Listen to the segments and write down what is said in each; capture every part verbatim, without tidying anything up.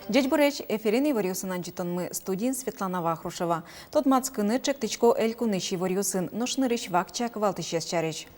Ӟечбуресь! Эфирын иворъёсын ӝытонмы, студиын Светлана Вахрушева. Тодматскыны ӵектӥсько элькунысь иворъёсын, нош нырысь вакчияк валтӥсез сярысь.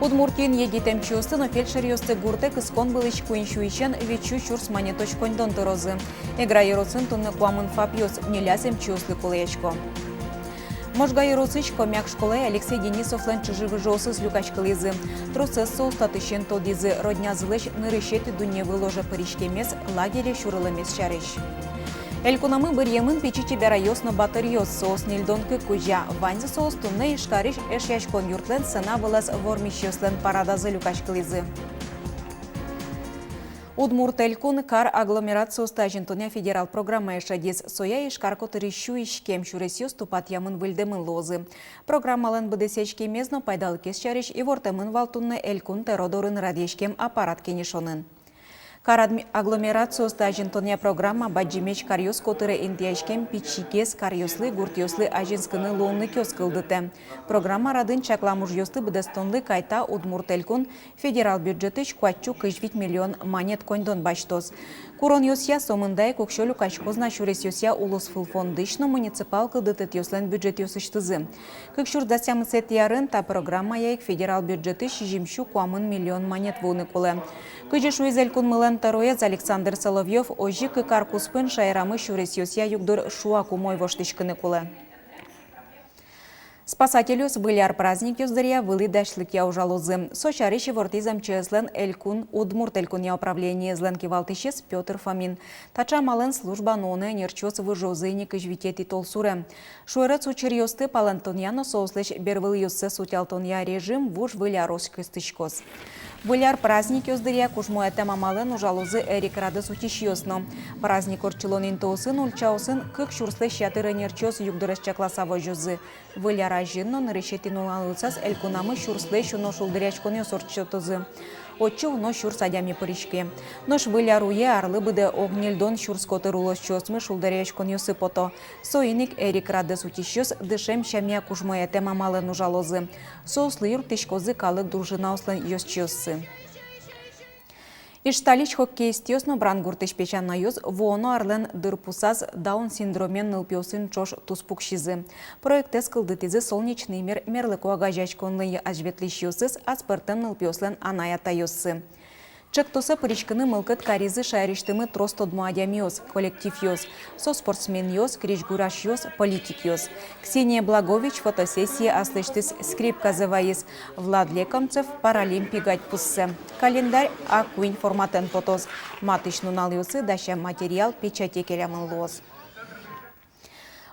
Удмуртиын егит эмчиосты но фельдшеръёсты гуртэ кыскон вылысь куинь сюысен витьсю сюрс манетозь коньдон тырозы. Эгра ёросын туннэ куамын ФАПъёс, ньыляз эмчиослы кулэясько. Можга ёросысь Комяк школае Алексей Денисовлэн чыжы-выжыосыз люкаськылӥзы. Тросэз соос татысен тодӥзы, роднязылэсь нырысетӥ дунневыл оже пыриськемез, лагере сюрылэмез сярысь. Элькунамы быръемын пичи чеберайёс но батыръёс, соос ньыльдон кык кузя. Ваньзы соос туннэ Ижкарысь Эшъяськон юртлэн сцена вылаз вормисьёслэн парадазы люкаськылӥзы. Удмурт Элькун кар агломерациосты азинтонъя федерал программае шедиз. Соя Ижкар котырысь сю иськем сюресъёс тупатъямын-выльдэмын луозы. Программалэн быдэсъяськемез но пайдалыкез сярысь ивортэмын вал туннэ Элькун тӧро дорын радъяськем аппарат кенешонын. Кар адми-, агломерациосты азинтонъя программа бадӟымесь каръёс котыре интыяськем пичигес каръёслы, гуртъёслы азинскыны луонлыкъёс кылдытэ. Программа радын чаклам ужъёсты быдэстонлы кайта Удмурт Элькун федерал бюджетысь куатьсю кызь вить миллион манет коньдон басьтоз. Куронъёсъя, сомында ик уксё люкаськоз на сюресъёсъя улосвыл фондысь но муниципал кылдытэтъёслэн бюджетъёсысьтызы. Кык сюрс дас тямысэтӥ арын та программая ик федерал бюджетысь сизьымсю куамын миллион манет вуыны кулэ. Кызьы шуиз Элькунмылэн тӧроез Александр Соловьёв, озьы кык ар куспын шаерамы сюресъёсъя югдур шуак умой воштӥськыны кулэ. Спасательёс Выль ар праздникъёс дыръя вылӥ дасьлыкъя ужалозы. Со сярысь ивортӥз МЧС-лэн Элькун, Удмурт Элькунъя управлениезлэн кивалтӥсез Пётр Фомин. Таӵе амалэн служба нуонэ ӧнерчиос выжозы ини кызь витетӥ толсуре. Шуэрес учыръёсты палэнтонъя но соослэсь бервылъёссэс утялтонъя режим вуж Выль арозь кыстӥськоз. Выль ар праздникъёс дыръя кужмоятэм амалэн ужалозы эрикрадэз утисьёс но. Праздник ортчылон интыосын, ульчаосын кык сюрслэсь ятыр ӧнерчиос югдурез чакласа возёзы. Выль ар азьын но нырысетӥ нуналъёсаз элькунамы сюрслэсь уно шулдыръяськонъёс ортчытозы. Отчы уно сюрс адями пыриське. Нош Выль ар уе арлы быдэ ог ньыльдон сюрс котыр улосчиосмы шулдыръяськонъёсы пото. Соин ик эрикрадэз утисьёс дышем сямъя кужмоятэм амалэн ужалозы. Соослы юрттӥськозы калык дружинаослэн ёзчиоссы. Ижталысь хоккеистъёс но Брангуртысь песянайёс вуоно арлэн дырпусаз Даун синдромен нылпиосын ӵош туспуксизы. Проектэз кылдытӥзы «Солнечный мир» мерлыко огазеяськонлэн азьветлӥсьёсыз, аспӧртэм нылпиослэн анай-атайёссы. Ӵектосэ пыриськыны мылкыд каризы шаерысьтымы трос тодмо адямиос, коллективъёс. Со спортсменъёс, крезьгурасьёс, политикъёс. Ксения Благович фотосессие аслэсьтыз скрипказэ вайиз, Влад Лекомцев паралимпи гадьпуссэ. Календарь А куинь форматэн потоз. Матысь нуналъёсы дасям материал печате келямын луоз.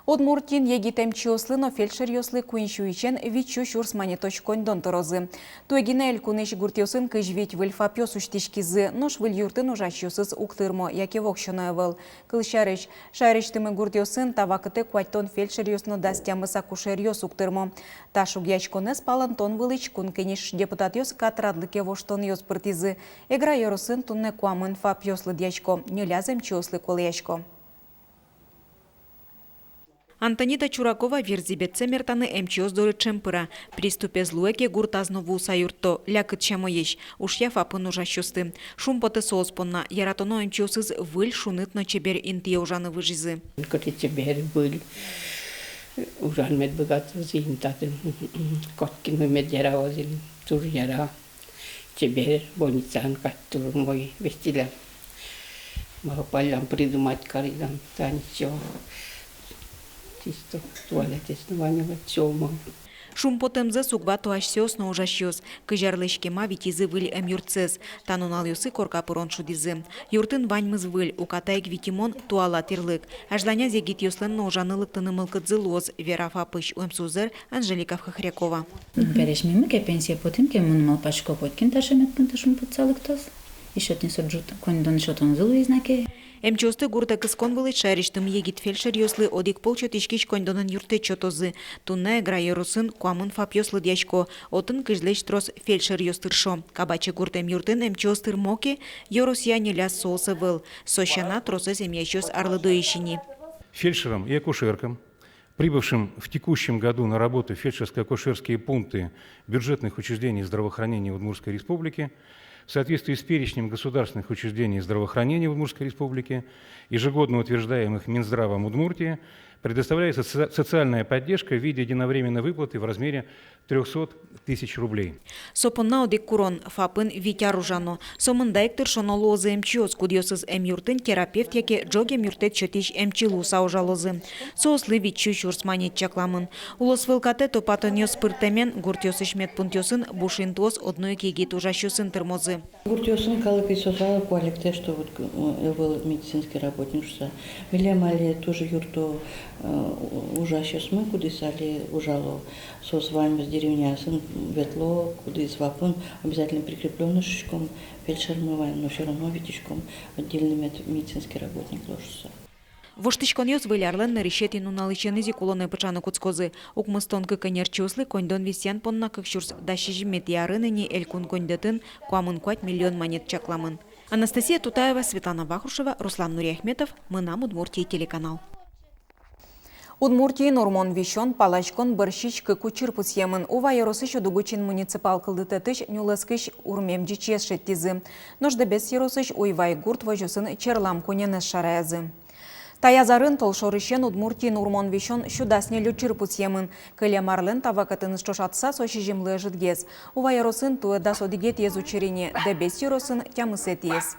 Удмуртиын егит эмчиослы но фельдшеръёслы куинь сюысен витьсю сюрс манетозь коньдон тырозы. Туэ гинэ элькунысь гуртъёсын кызь вить выль ФАПъёс усьтӥськизы, нош выль юртын ужасьёсыз уг тырмо, яке воксё но ӧвӧл. Кылсярысь, шаерысьтымы гуртъёсын та вакытэ куатьтон фельдшеръёс но дас тямыс акушеръёс уг тырмо. Та шугъяськонэз палэнтон вылысь Кун Кенеш депутатъёс катрадлыке воштонъёс пыртӥзы. Эгра ёросын туннэ куамын ФАПъёс лыдъясько, ньыляз эмчиослы кулэясько. Антонита Чуракова вирзӥбетсэ мертаны эмчиос доры ӵем пыра. Приступез луэ ке, гуртаз но вуыса юртто, лякыт сямоесь. Ушъя ФАПын ужасьёсты. Шумпотэ соос понна, яратоно эмчиосыз выль, шуныт но чебер интые ужаны выжизы. Кыӵе чебер, выль. Ужан мед быгатозы ини татын. Котькин мед яраоз ини, туж яра. Чебер, больницаын кадь туж умой весь тӥляд. Малпаллям, придумать кариллям, тани всё. Чисто туалетэз но вань, всё умой. Шумпотэмзэс уг вато асьсэос но ужасьёс. Кызь арлэсь кема витизы выль эмъюртсэс. Та нуналъёсы корка пырон шудӥзы. Юртын ваньмыз выль, уката ик витимон, туала тӥрлык. Азьланяз егитъёслэн но ужаны лыктыны мылкыдзы луоз, вера ФАПысь уэмсузэр Анжелика Хохрякова. Пересьмемы ке, пенсие потӥм ке, мон малпасько, котькин таӵе мед понта шумпотса лыктоз. Ещё тӥни со ӝут коньдон сётонзы луиз на ке. Эмчиосты гуртэ кыскон вылысь шаерысьтымы егит фельдшеръёслы одӥг пол сётӥськись коньдонэн юрттэт сётозы. Туннэ Эгра ёросын куамын ФАПъёс лыдъясько, отын кызьлэсь трос фельдшеръёс тыршо. Кабачегурт эмъюртын эмчиос тырмо ке, ёросъя ньыляз соос ӧвӧл. Со сяна, тросэз эмъясьёс арлыдоесь ини. Фельдшерам и акушеркам, прибывшим в текущем году на работу в фельдшерско-акушерские пункты бюджетных учреждений здравоохранения Удмуртской Республики, В соответствии с перечнем государственных учреждений здравоохранения в Удмуртской Республике, ежегодно утверждаемых Минздравом Удмуртии, предоставляется соци-, социальная поддержка в виде единовременной выплаты в размере трёхсот тысяч рублей. Со понна одӥг курон: ФАПын вить ар ужано. Со мында ик тыршоно луозы эмчиос, кудъёсыз эмъюртын терапевт яке ӝог эмъюрттэт сётӥсь эмчи луыса ужалозы. Соослы витьсю сюрс манет чакламын. Улосвыл катэ тупатонъёс пыртэмен, гуртъёсысь медпунктъёсын буш интыос одно ик егит ужасьёсын тырмозы. Гуртъёсын калык ведь сослы куалектэс, что вот, э, ӧвӧл медицинский работник шуса. Милям али туж юртто, э, ужасьёсмы, кудӥз али ужало. Соос ваньмыз деревняосын ветло, кудӥз ФАПын обязательно прикреплённый шуиськом, фельдшермы вань, но всё равно витиськом отдельный мед-, медицинский работник луоз шуса. Воштӥськонъёс Выль арлэн нырысетӥ нуналысеныз ик улонэ пыӵаны кутскозы. Укмыстон кык ӧнерчиослы коньдон висъян понна кык сюрс дас сизьыметӥ арын ини Элькун коньдэтын куамын куать миллион манет чакламын. Анастасия Тутаева, Светлана Вахрушева, Руслан Нуриахметов, «Мынам Удмуртие» телеканал. Удмуртиын урмон висён, паласькон бӧрсьысь кык учыр пусъемын. Ува ёросысь Удыгучин муниципал кылдытэтысь нюлэскысь урмем ӟичыез шедьтӥзы. Нош Дэбес ёросысь Уйвай гурт возёсын черлам куиненэз шараязы. Таяз арын толшорысен Удмуртиын урмон висён сю дас ньыль учыр пусъемын. Кылем арлэн та вакытэныз ӵошатыса, со сизьымлы ӧжытгес. Ува ёросын туэ дас одӥгетӥез учыр ини, Дэбес ёросын тямысэтӥез.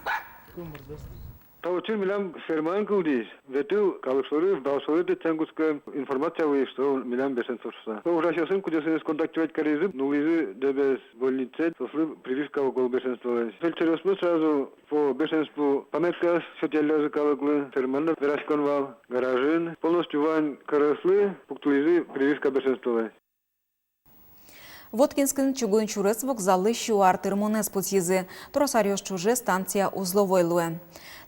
Та учыр милям фермаын кылдӥз. Ветыл калык шоры, вал шоры тэтчан кутскем, информация вуиз, что милям бешенство шуса. Со ужасьёсын, кудъёсыныз контактировать каризы, нуллӥзы Дэбес больницае, соослы прививка ӧвӧл бешенстволэсь. Фельдшеръёсмы сразу по бешенству памяткаос сётъяллязы калыклы, фермаын но вераськон вал, гаражын. Полностью вань кӧръёслы пуктылӥзы прививка бешенстволэсь. Воткинскын чугун сюрес вокзаллы сю ар тырмонэз пусйизы. Трос аръёс ӵоже станция узловой луэ.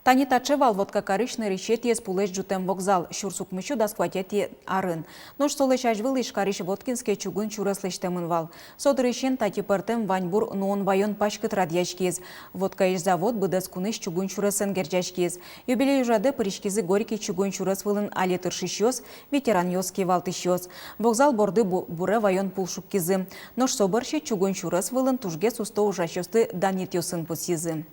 Тани таӵе вал Воткакарысь нырысетӥез пулэсь ӝутэм вокзал сюрс укмыссю дас куатетӥ арын. Нош солэсь азьвыл Ижкарысь Воткинске чугун сюрес лэсьтэмын вал. Со дырысен татӥ пӧртэм ваньбур нуон-ваён паськыт радъяськиз. Воткаысь завод быдэс кунысь чугун сюресэн герӟаськиз. Юбилей ужрадэ пыриськизы Горький чугун сюрес вылын али тыршисьёс, ветеранъёс, кивалтӥсьёс. Вокзал борды бу-, буре ваён пул шуккизы. Нош со бӧрсьы чугун сюрес вылын тужгес усто ужасьёсты данъетъёсын пусйизы.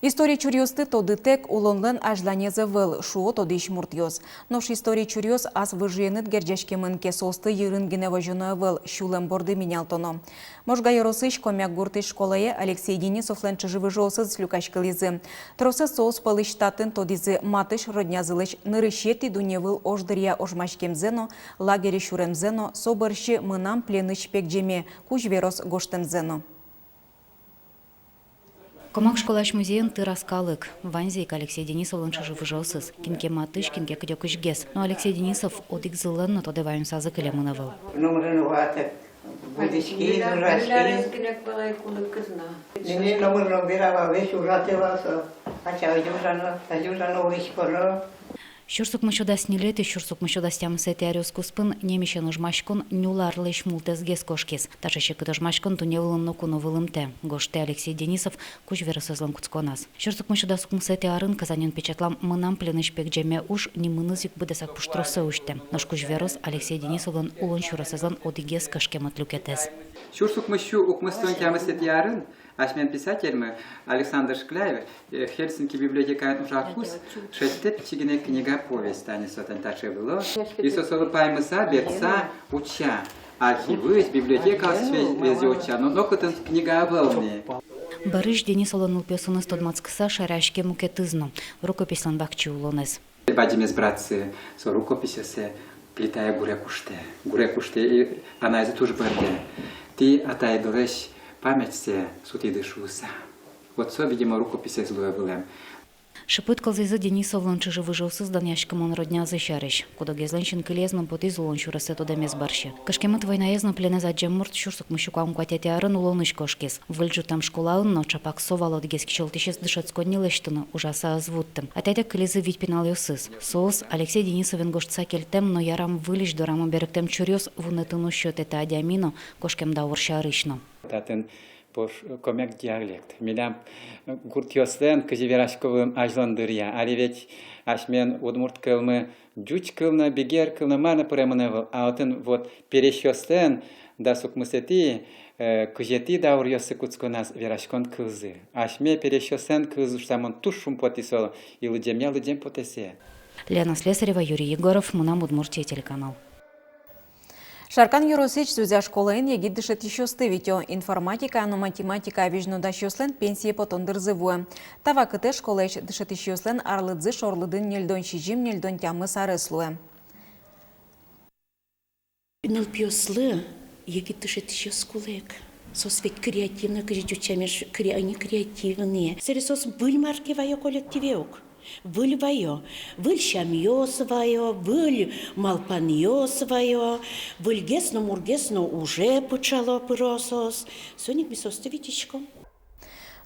История чуръёсты тодытэк улонлэн азьланез ӧвӧл, шуо тодӥсь муртъёс. Нош история чуръёс ас выжыеныт герӟаськемын ке, соосты йырын гинэ возёно ӧвӧл, сюлэм борды менялтоно. Можга ёросысь Комякгуртысь школае Алексей Денисовлэн чыжы-выжыосыз люкаськылӥзы. Тросэз соос пӧлысь татын тодӥзы матысь роднязылэсь нырысетӥ дунневыл ож дыръя ожмаськемзэ но, лагере сюремзэ но, со бӧрсьы «Мынам пленысь пегӟеме» кузь верос гожтэмзэ но. Комак школаысь музейын тыраз калык. Ваньзэ ик Алексей Денисовлэн чыжы-выжыосыз. Кин ке матысь, кин ке кыдёкысьгес. Но Алексей Денисов одӥгзылэн но тодэ ваёнъёсазы кылемын ӧвӧл. Номыр но ватык. Будӥськиз, ужаськиз. Нини номыр но верало, весь ужатэ вал со. Ача озьы ужано, тазьы ужано, улӥськоно. Сюрс укмыссю дас ньылетӥ, сюрс укмыссю дас тямысэтӥ аръёс куспын немецен ожмаськон ньыль арлэсь мултэсгес кошкиз. Таӵе секыт ожмаськон дунне вылын ноку но вылымтэ, гожтэ Алексей Денисов кузь веросэзлэн кутсконаз. Сюрс укмыссю дас укмысэтӥ арын Казаньын печатлам «Мынам пленысь пегӟеме» уж нимыныз ик быдэсак пуштросэ усьтэ. Нош кузь верос Алексей Денисовлэн улон сюресэзлэн одӥгез кышкемыт люкетэз. Сюрс укмыссю укмыстон тямысэтӥ арын асьмелэн писательмы Александр Шкляев, э, Хельсинки библиотекаын ужакуз шедьтэ пичи гинэ книга-повесть, тани со тани таӵе выло. И со солы паймыса, бертыса, утча. Архивысь, библиотекаысь ве-, везде утча. Но нокытын книга ӧвӧл ни. Бӧрысь Денисовлэн нылпиосыныз тодматскыса шараяське мукетыз но, рукописьлэн вакчи улонэз. Бадӟымез братсы со рукописьёссэ плитае гуре куштэ. Гуре куштэ и анаезлы туж бӧрдэ. Тӥ атаедылэсь памятьсэ сутӥды шуыса. Вот со, видимо, рукописез луэ вылэм. Шыпыт кылзӥзы Денисовлэн чыжы-выжыосыз данъяськымон роднязы сярысь. Куд-огезлэн синкылиез но потӥз улон сюрессэ тодэмез бӧрсьы. Кышкемыт войнаез но пленэз адӟем мурт сюрс укмыссю куамын куатетӥ арын улонысь кошкиз. Выль ӝутэм школаын но чапак со вал одӥгез кичӧлтӥсез дышетсконни лэсьтыны, ужаса ӧз вутты. Атайтэк кылизы вить пиналъёсыз. Соос Алексей Денисовен гожтыса кельтэм но ярам выльысь дорамы берыктэм чуръёс вунэтыны сётэ та адями но, кошкем даур сярысь но. Татын пош-, комяк диалект. Милям, э, гуртъёслэн, кызьы верасько вылэм, азьлон дыръя. Али ведь асьмелэн удмурт кылмы ӟуч кыл но, бигер кыл но, мар но пыремын ӧвӧл. А отын вот пересьёслэн дас укмысэтӥ, Э, кызетӥ дауръёсы кутсконаз вераськон кылзы. Асьме пересьёслэн кылзы шуса мон туж шумпотӥ со, и лыдӟемъя лыдӟем потэ сое. Лена Слесарева, Юрий Егоров, «Мынам Удмуртие» телеканал. Шаркан ёросысь Зузя школаын егит дышетӥсьёсты витё. Информатикая но математикая визьнодасьёслэн пенсие потон дырзы вуэ. Та вакытэ школаысь дышетӥсьёслэн арлыдзы шорлыдын ньыльдон сизьым-ньыльдон тямыс арес луэ. Нылпиослы егит дышетӥсьёс кулэ ик. Соос ведь креативно, кызьы ӟуч сямен ш-, кре-, они креативные. Сэре соос выль мар ке вайо коллективе ук. Выль вайо, выль сямъёс вайо, выль малпанъёс вайо, выльгес но, мургес но уже пыӵало, пыро соос. Соин ик ми соосты витиськом.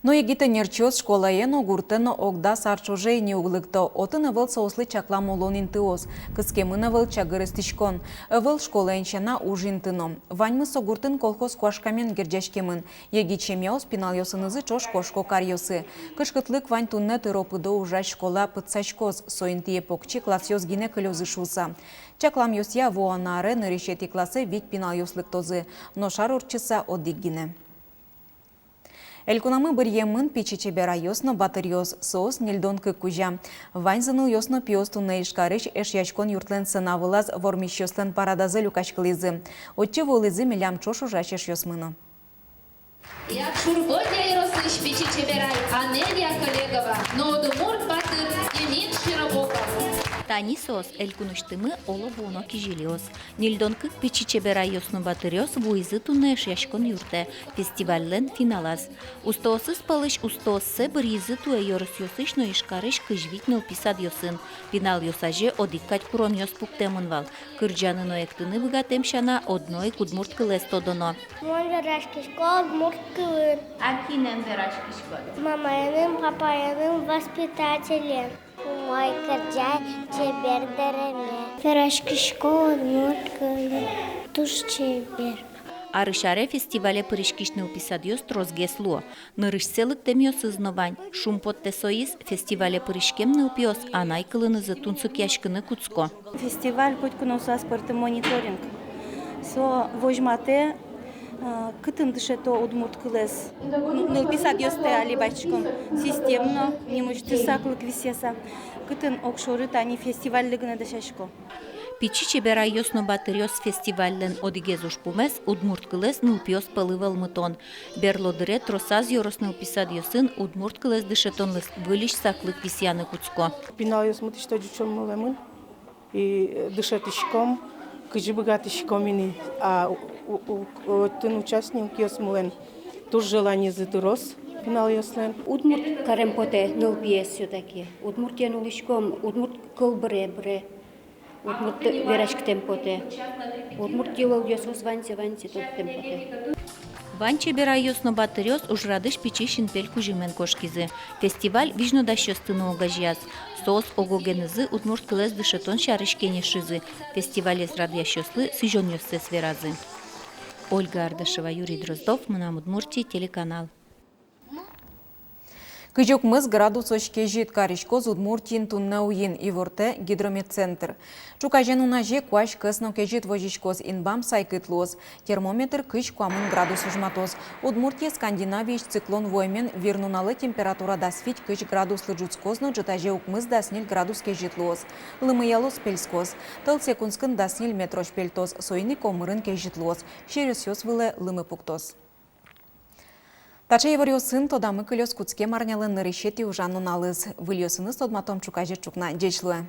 Но егит ӧнерчиос школае но, гуртэ но ог дас ар ӵоже ини уг лыкто. Отын ӧвӧл соослы чаклам улон интыос. Кыскемын ӧвӧл чагыр эстӥськон. Ӧвӧл школаен сяна уж инты но. Ваньмыз со гуртын колхоз куашкамен герӟаськемын. Егит семьяос пиналъёсынызы ӵош кошко каръёсы. Кышкытлык вань туннэ тыро-пыдо ужась школа пытсаськоз, со интые покчи классъёс гинэ кылёзы шуыса. Чакламъёсъя, вуоно аре нырысетӥ классэ вить пиналъёс лыктозы, нош ар ортчыса одӥг гинэ. Элькунамы быръемын пичи чеберайёс но батыръёс, соос ньыльдон кык кузя. Ваньзы нылъёс но пиос туннэ Ижкарысь Эшъяськон юртлэн сцена вылаз вормисьёслэн парадазы люкаськылӥзы. Отчы вуылӥзы милям ӵош ужась эшъёсмы но. Якшур-Бӧдья ёросысь пичи чеберай Анелия Коллегова но удмурт батыр Демид Широбоков. Тани соос элькунысьтымы оло вуоно кизилиос. Ньыльдон кык пичи чеберайёс но батыръёс вуизы туннэ Эшъяськон юртэ, фестивальлэн финалаз. Устоосыз пӧлысь устооссэ быръизы туэ ёросъёсысь но Ижкарысь кызь вить нылпи садъёсын. Пиналъёс азе одӥг кадь куронъёс пуктэмын вал. Кырӟаны но эктыны быгатэм сяна, одно ик удмурт кылэз тодоно. Мон вераськисько удмурт кылын. А кинэн вераськиськод? Мамаеным, папаеным, воспитателен. Умой кырӟай, чебер дэреме. Вераськисько удмурт кылын, туж чебер. Арысь аре фестивале пыриськись нылпи садъёс тросгес луо. Нырысьсэ лыктэмъёсыз но вань. Шумпоттэ соиз: фестивале пыриськем нылпиос анай кылынызы тунсыкъяськыны кутско. Фестиваль котьку но со аспӧртэм мониторинг. Со возьматэ, э, кытын дышето удмурт кылэз. Н-, нылпи садъёстэ али басьтӥськом системно, нимысьтыз саклык висъяса. Кытын огшоры, тани фестивальлы гинэ дасясько. Пичи чеберайёс но батыръёс фестивальлэн одӥгез ужпумез — удмурт кылэз нылпиос пӧлы вӧлмытон. Берло дыре тросаз ёрос нылпи садъёсын удмурт кылэз дышетонлэсь выльысь саклык висъяны кутско. Пиналъёсмы тӥ что ӟучомылэмын и дышетӥськом, кызьы быгатӥськом ини, а у-, у-, у-, отын участникъёсмылэн туж желаниезы трос пиналъёслэн. Удмурт карем потэ нылпиез всё-таки. Удмуртиен улӥськом, удмурт кыл быре, быре. Удмурт вераськытэм потэ. Удмурт йылолъёсыз ваньзэ, ваньзэ тодытэм потэ. Вань чеберайёс но батыръёс ужрадысь пичи синпель кузьымен кошкизы. Фестиваль визьнодасьёсты но огазеяз. Соос ог-огенызы удмурт кылэз дышетон сярысь кенешизы, фестивалез радъясьёслы сӥзёнъёссэс веразы. Ольга Ардашева, Юрий Дроздов, «Мынам Удмуртие» телеканал. Кызь укмыс градусозь кезьыт кариськоз Удмуртиын туннэ уин, ивортэ Гидрометцентр. Ӵуказе нуназе куазь кӧс но кезьыт возиськоз, инбам сайкыт луоз. Термометр кызь-куамын градус ожматоз. Удмуртие Скандинавиысь циклон вуэмен, вир нуналэ температура дас вить-кызь градуслы ӝутскоз но ӝытазе укмыс-дас ньыль градус кезьыт луоз. Лымыялоз, пельскоз. Тӧл секундскын дас ньыль метрозь пельтоз, соин ик омырын кезьыт луоз. Сюресъёс вылэ лымы пуктоз. Таӵе иворъёсын тодамы кылёз кутскем арнялэн нырысетӥ ужан нуналыз. Выльёсыныз тодматом ӵуказе ӵукна. Ӟеч луэ!